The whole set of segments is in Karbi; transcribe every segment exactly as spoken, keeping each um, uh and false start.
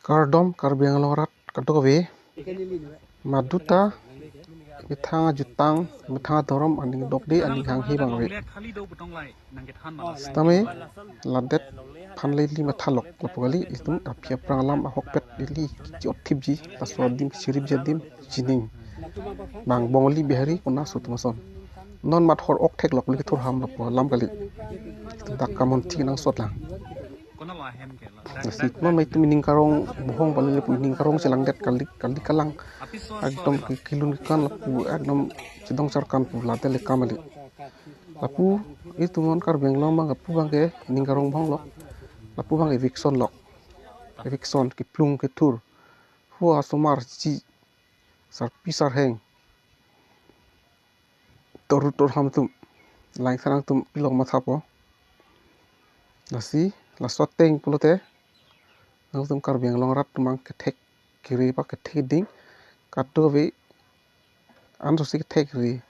Kardom Karbi Anglong arat kadokave. Maduta methang ajutang, methang adhorom aning dokde, aning hanghe abang ave. Sitame ladet aphan le ili mathalok lapu kali, itum aphi aphrang alam ahokpet ili ki-ot thipji, laso adim, siripji adim chining. Bang Bongali Bihari kona so atum ason. Non mat hor ok theklok le kethur ham lapu alam kali. Itum dak kamonti nangsot lang. Lasi non mai itum ining karong bohong bali lapu ining karong chelangdet kali, kali kalang. Ekdom ke-, kelun kekan lapu ekdom chedong charkan pu ladet le kam kali. Lapu itum non Karbi Anglong abang lapu abang ke ining karong bohong lok. Lapu abang eviction lok. Eviction, keplung kethur. Hu asomar chi, sarpi sarheng, toru torham atum, langsarang atum pilok mathapo. Lasi laso ateng pulote nangtum Karbi Anglong arat atum abang kethek kere ba kethek ding, kadokave anso si kethek kere.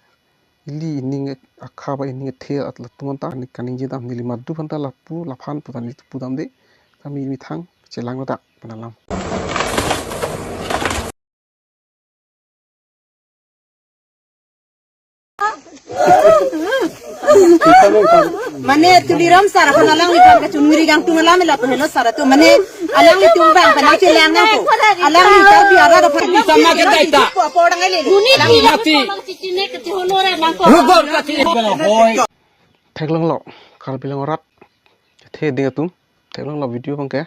Ili ining akha ba ining ethe at latum anta ani kaningje dam, neli madu aphanta lapu laphan puta neli pudamde. Kami methang chelang ladak penalam. Mane Tuliram sir aphan alangli kam kachongri kangtung alam lapu helo sir atum, mane alanglitum abang penang chelang nangpo. Alangli Karbi arat aphan. Sama kita ita. Apo dang ele. Mati. Rugol kati. Theklonglo, Karbi Anglong arat, athe ding atum, theklonglo video abang ke.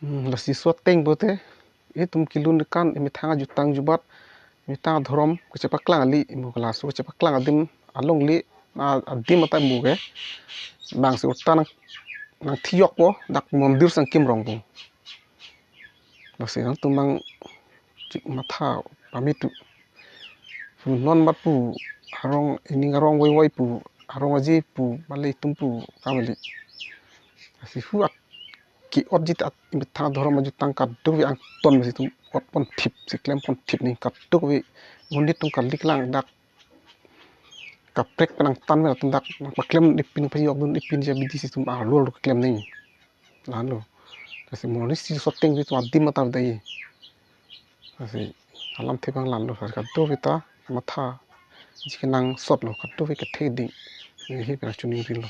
Hmm, lasi laso ateng pulote itum kelun kekan, emethang ajutang jubat, emethang adhorom kachepaklang kali, imo ke laso kachepaklang adim along le, a-, adim ata imo ke. Bang si urta nang, nangthiyokpo, dak mondir sangkim rongpo. Lasi nangtum abang chik matha pame tu. Pu non mat pu, arong ining arong voivoi pu, arong aje pu, bale itum pu kam kali. Lasi hu at ki-otji ta at emethang adhorom ajutang kadokave angton masi itum ot ponthip, si klem ponthip ni kadokave monit atum kali kalang dak kaprek penang tan mena atum dak nangpaklem ipin, pajokdun ipin, ja bidi si itum arlo arlo klem nang. Lahenlo. Lasi mo lasi laso ateng itum adim ata dai. Lasi alamthe abang lahenlo, lasi kadokave ta mathaji kenangsotlo, kadokave kethek ding. Neli penang choningri lo.